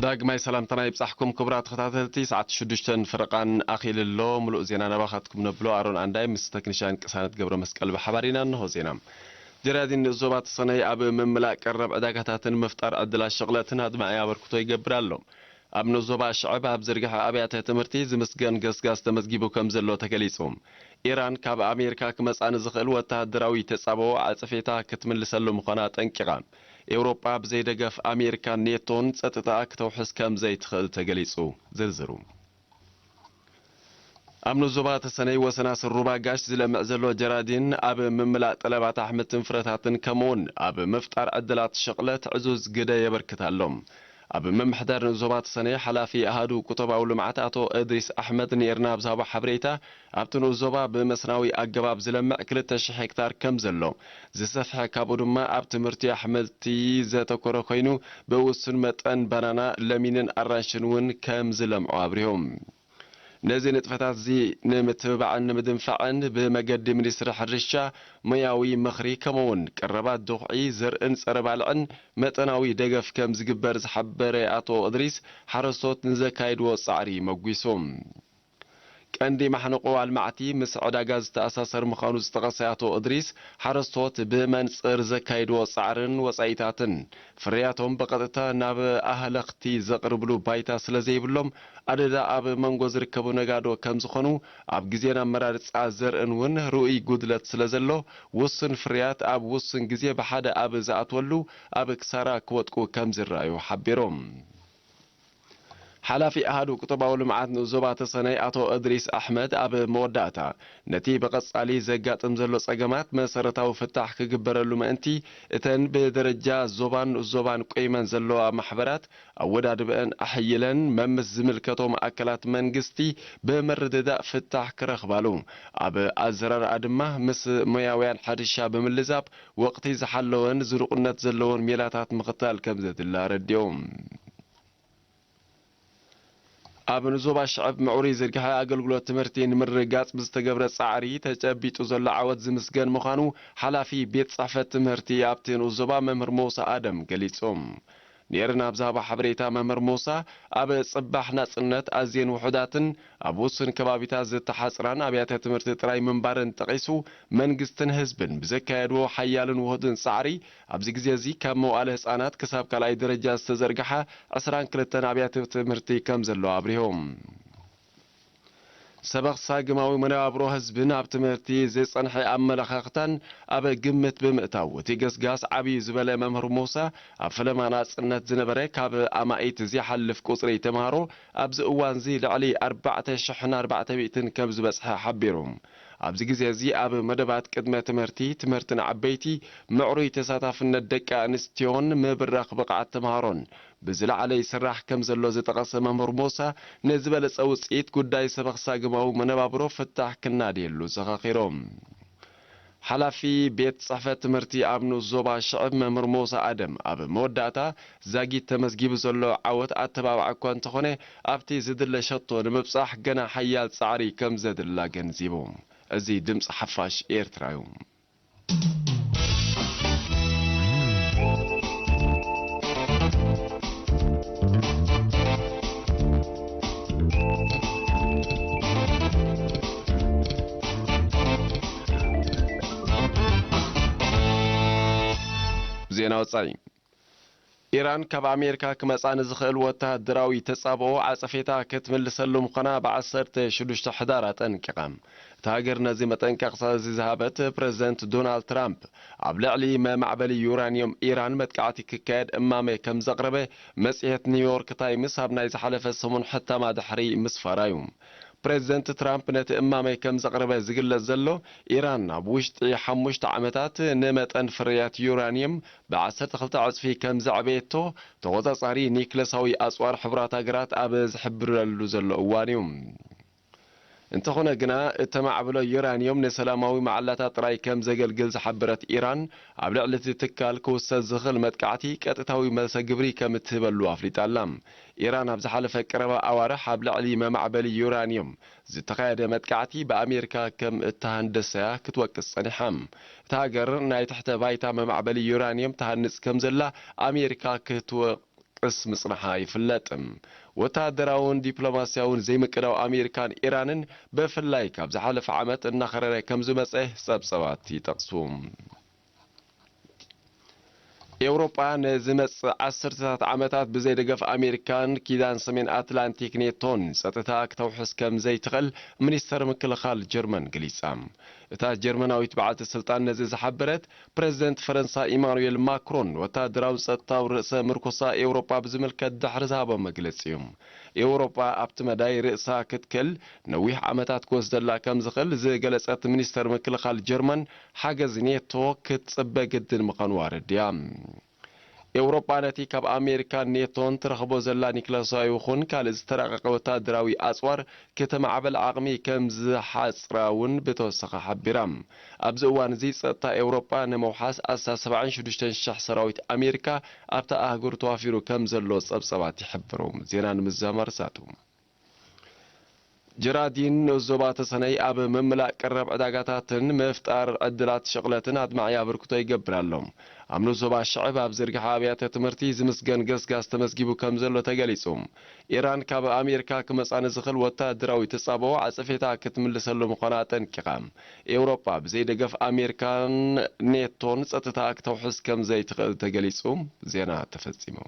ዳግማይ ሰላምታና ይብጻሕኩም ክቡራት ተኸታተልቲ፣ ሰዓት ሽዱሽተ ፈረቓን ኣኺሉ ኣሎ። ምሉእ ዜና ናባኻትኩም ነብሎ ኣሮን ኣንዳይ ምስ ተክኒሻን ቅሳነት ገብረ መስቀል ብሓባር ኢና። እንሆ ዜና። ጀራዲን ንዞባ ተሰነይ ኣብ ምምላእ ቀረብ ዕዳጋታትን ምፍጣር ዕድላት ሸቕለትን ኣድማዒ ኣበርክቶ ይገብር ኣሎ። ኣብ ንዞባ ሽዕብ ኣብ ዝርግሐ ኣብያተ ትምህርቲ ዝምስገን ገስጋስ ተመዝጊቡ ከም ዘሎ ተገሊጹ። ኢራን ካብ ኣሜሪካ ክመጽኣ ንዝኽእል ወተሃደራዊ ተጻብኦ ዓጸፌታ ክትምልሰሉ ምዃና ኣጠንቂቓ። ኤውሮጳ ብዘይ ደገፍ ኣሜሪካን ኔቶን ጸጥታኣ ክተውሕስ ከም ዘይትኽእል ተገሊጹ። ዝርዝሩ። ኣብ ንዞባ ተሰነይ ወሰናስን ሩባ ጋሽ ዝለምዕ ዘሎ ጀራዲን ኣብ ምምላእ ጠለባት ኣሕምልትን ፍረታትን ከምኡውን ኣብ ምፍጣር ዕድላት ሸቕለት ዕዙዝ ግደ የበርክት ኣሎ። ኣብ ምምሕዳር ንዞባ ተሰነይ ሓላፊ ኣሃዱ ቁጠባዊ ልምዓት ኣቶ እድሪስ ኣሕመድ ንኤርና ኣብ ዝሃቦ ሓበሬታ፣ ኣብቲ ንኡስ ዞባ ብመስናዊ ኣገባብ ዝለምዕ ክልተ ሽሕ ሄክታር ከም ዘሎ፣ ዝሰፍሐ ካብኡ ድማ ኣብ ትምህርቲ ኣሕምልቲ ዘተኮረ ኮይኑ፣ ብውሱን መጠን ባናና፣ ለሚንን ኣራንሽን እውን ከም ዝለምዑ ኣብሪሆም። ነዚ ንጥፈታት እዚ ንምትብባዕን ንምድንፋዕን ብመገዲ ሚኒስትሪ ሕርሻ ሞያዊ ምኽሪ ከምኡውን ቀረባት ድኹዒ፣ ዘርእን ጸረ ባልዕን መጠናዊ ደገፍ ከም ዝግበር ዝሓበረ ኣቶ እድሪስ፣ ሓረስቶት ንዘካይድዎ ጻዕሪ መጒሱ። ቀንዲ ማሕንቆ ኣልማዕቲ ምስ ዕዳጋ ዝተኣሳሰር ምዃኑ ዝጠቐሰ ኣቶ እድሪስ፣ ሓረስቶት ብመንጽር ዘካይድዎ ጻዕርን ወጻኢታትን ፍርያቶም ብቐጥታ ናብ ኣህለኽቲ ዘቕርብሉ ባይታ ስለ ዘይብሎም፣ ኣደዳ ኣብ መንጎ ዝርከቡ ነጋዶ ከም ዝኾኑ፣ ኣብ ግዜን ኣመራርጻ ዘርእን እውን ርኡይ ጉድለት ስለ ዘሎ፣ ውሱን ፍርያት ኣብ ውሱን ግዜ ብሓደ ኣብ ዝኣትወሉ፣ ኣብ ክሳራ ክወድቁ ከም ዝረኣዩ ሓቢሮም። ሓላፊ ኣሃዱ ቁጠባዊ ልምዓት ንኡስ ዞባ ተሰነይ ኣቶ እድሪስ ኣሕመድ ኣብ መወዳእታ፣ ነቲ ብቐጻሊ ዘጋጥም ዘሎ ጸገማት መሰረታዊ ፍታሕ ክግበረሉ ምእንቲ፣ እተን ብደረጃ ዞባን ንኡስ ዞባን ቆይመን ዘለዋ ማሕበራት ኣወዳድበአን ኣሕይለን መምስ ዝምልከቶም ኣካላት መንግስቲ ብምርድዳእ ፍታሕ ክረኽባሉ፣ ኣብ ኣዘራርኣ ድማ ምስ ሞያውያን ሕርሻ ብምልዛብ ወቕቲ ዝሓለወን ዝርቑነት ዘለዎን ሜላታት ምኽታል ከም ዘድሊ ኣረዲኦም። ኣብ ንዞባ ሽዕብ ምዕሩይ ዝርግሐ ኣገልግሎት ትምህርቲ ንምርግጋጽ ብዝተገብረ ጻዕሪ ተጨቢጡ ዘሎ ዓወት ዝምስገን ምዃኑ ሓላፊ ቤት ጽሕፈት ትምህርቲ ኣብቲ ንኡስ ዞባ መምህር ሞሳ ኣደም ገሊጾም። ኔርን ኣብ ዝሃቦ ሓበሬታ መምህር ሞሳ፣ ኣብ ጽባሕ ናጽነት ኣዝየን ውሑዳትን ኣብ ውሱን ከባቢታት ዝተሓጽራን ኣብያተ ትምህርቲ ጥራይ ምንባረን ጠቒሱ፣ መንግስትን ህዝብን ብዘካየድዎ ሓያልን ውሁድን ጻዕሪ ኣብዚ ግዜ እዚ ካብ መዋእለ ህጻናት ክሳብ ካልኣይ ደረጃ ዝተዘርግሓ ዕስራን ክልተን ኣብያተ ትምህርቲ ከም ዘሎ ኣብሪሆም። ሰበኽ ሳግማዊ መነባብሮ ህዝብን ኣብ ትምህርቲ ዝጸንሐ ኣመለኻኽታን ኣብ ግምት ብምእታው፣ እቲ ገስጋስ ዓብዩ ዝበለ መምህር ሙሳ፣ ኣብ ፈለማ ናጽነት ዝነበረ ካብ ኣማኢት ዝሓልፍ ቁጽሪ ተምሃሮ ኣብዚ እዋንዚ ልዕሊ ኣርባዕተ ሽሕን ኣርባዕተ ሚእትን ከም ዝበጽሐ ሓቢሩ። ኣብዚ ግዜ እዚ ኣብ መደባት ቅድመ ትምህርቲ፣ ትምህርቲ ንዓበይቲ፣ ምዕሩይ ተሳታፍነት ደቂ ኣንስትዮን ምብራኽ ብቕዓት ተምሃሮን ብዝለዓለ ይስራሕ ከም ዘሎ ዝጠቐሰ መምህር ሞሳ፣ ንዝበለጸ ውጽኢት ጉዳይ ሰበኽ ሳግማዊ መነባብሮ ፍታሕ ክናድየሉ ዘኻኺሮም። ሓላፊ ቤት ጽሕፈት ትምህርቲ ኣብ ንኡስ ዞባ ሽዕብ መምህር ሞሳ ኣደም ኣብ መወዳእታ፣ ዛጊት ተመዝጊቡ ዘሎ ዓወት ኣተባባዒ እኳ እንተኾነ፣ ኣብቲ ዝድለ ሸቶ ንምብጻሕ ገና ሓያል ጻዕሪ ከም ዘድሊ ኣገንዚቡ። እዚ ድምጺ ሓፋሽ ኤርትራ እዩ። ዜና ወጻኢ። ኢራን ካብ ኣሜሪካ ክመጽኣ ንዝኽእል ወተሃደራዊ ተጻብኦ ዓጸፌታ ክትምልሰሉ ምዃና ብ ዓሰርተ ሽዱሽተ ሕዳር ኣጠንቂቓ። እታ ሃገር ነዚ መጠንቀቕታ እዚ ዝሃበት ፕረዚደንት ዶናልድ ትራምፕ ኣብ ልዕሊ መማዕበሊ ዩራንዮም ኢራን መጥቃዕቲ ክካየድ እማመ ከም ዘቕረበ መጽሔት ኒውዮርክ ታይምስ ኣብ ናይ ዝሓለፈ ሰሙን ሕታማ ድሕሪ ምስፋራ እዩ። ፕረዚደንት ትራምፕ ነቲ እማመ ከም ዘቕረበ ዝግለጽ ዘሎ፣ ኢራን ኣብ ውሽጢ ሓሙሽተ ዓመታት ንመጠን ፍርያት ዩራንየም ብ ዓሰርተ ክልተ ዕጽፊ ከም ዘዕበየቶ ተቖጻጻሪ ኒክለሳዊ ኣጽዋር ሕቡራት ሃገራት ኣብ ዝሕብረሉ ዘሎ እዋን እዩ። እንተኾነ ግና፣ እተማዕብሎ ዩራንዮም ንሰላማዊ መዓላታት ጥራይ ከም ዘገልግል ዝሓበረት ኢራን፣ ኣብ ልዕሊ እቲ ትካል ክውሰድ ዝኽእል መጥቃዕቲ ቀጥታዊ መልሰ ግብሪ ከም እትህበሉ ኣፍሊጣ ኣላ። ኢራን ኣብ ዝሓለፈ ቀረባ ኣዋርሕ ኣብ ልዕሊ መማዕበሊ ዩራንዮም ዝተኻየደ መጥቃዕቲ ብኣሜሪካ ከም እተሃንደሰ እያ ክትወቅስ ጸኒሓ። እታ ሃገር ናይ ትሕተ ባይታ መማዕበሊ ዩራንዮም ትሃንጽ ከም ዘላ ኣሜሪካ ክትወ-፣ ክትደቅስ ምጽንሓ ይፍለጥ። ወተሃደራውን ዲፕሎማስያውን ዘይምቅዳው ኣሜሪካን ኢራንን ብፍላይ ካብ ዝሓለፈ ዓመት እናኸረረ ከም ዝመጸ ጸብጸባት ይጠቕሱ። ኤውሮጳ ንዝመጽእ ዓሰርተታት ዓመታት ብዘይ ደገፍ ኣሜሪካን ኪዳን ሰሜን ኣትላንቲክ ኔቶን ጸጥታ ክተውሕስ ከም ዘይትኽእል ሚኒስተር ምክልኻል ጀርመን ገሊጻ። እታ ጀርመናዊት በዓልቲ ስልጣን ነዚ ዝሓበረት፣ ፕረዚደንት ፈረንሳ ኢማኑኤል ማክሮን ወተሃደራዊ ጸጥታዊ ርእሰ ምርኮሳ ኤውሮጳ ብዝምልከት ድሕሪ ዝሃቦ መግለጺ እዩ። ኤውሮጳ ኣብቲ መዳይ ርእሳ ክትክል ነዊሕ ዓመታት ክወስደላ ከም ዝኽእል ዝገለጸት ሚኒስተር ምክልኻል ጀርመን፣ ሓገዝ ኔቶ ክትጽበ ግድን ምዃኑ ኣረዲኣ። ኤውሮጳ ነቲ ካብ ኣሜሪካን ኔቶን ትረኽቦ ዘላ ኒክለሳዊ ይኹን ካልእ ዝተራቐቐ ወተሃደራዊ ኣጽዋር ከተማዕበል ዓቕሚ ከም ዝሓጽራ እውን ብተወሳኺ ሓቢራ። ኣብዚ እዋን እዚ ጸጥታ ኤውሮጳ ንምውሓስ ኣስታት ሰብዓን ሽዱሽተን ሽሕ ሰራዊት ኣሜሪካ ኣብታ ኣህጉር ተዋፊሩ ከም ዘሎ ጸብጸባት ይሕብሩ። ዜና ንምዝዛም ኣርሳቱ። ጀራዲን ንኡስ ዞባ ተሰነይ ኣብ ምምላእ ቀረብ ዕዳጋታትን ምፍጣር ዕድላት ሽቕለትን ኣድማዒ ኣበርክቶ ይገብር ኣሎ። ኣብ ንኡስ ዞባ ሽዕብ ኣብ ዝርግሐ ኣብያተ ትምህርቲ ዝምስገን ገስጋስ ተመዝጊቡ ከም ዘሎ ተገሊጹ። ኢራን ካብ ኣሜሪካ ክመጻ ንዝኽእል ወታደራዊ ተጻብኦ ዓጸፌታ ክትምልሰሉ ምዃና ኣጠንቂቓ። ኤውሮጳ ብዘይ ደገፍ ኣሜሪካን ኔቶን ጸጥታ ክተውሕስ ከም ዘይትኽእል ተገሊጹ። ዜና ተፈጺሙ።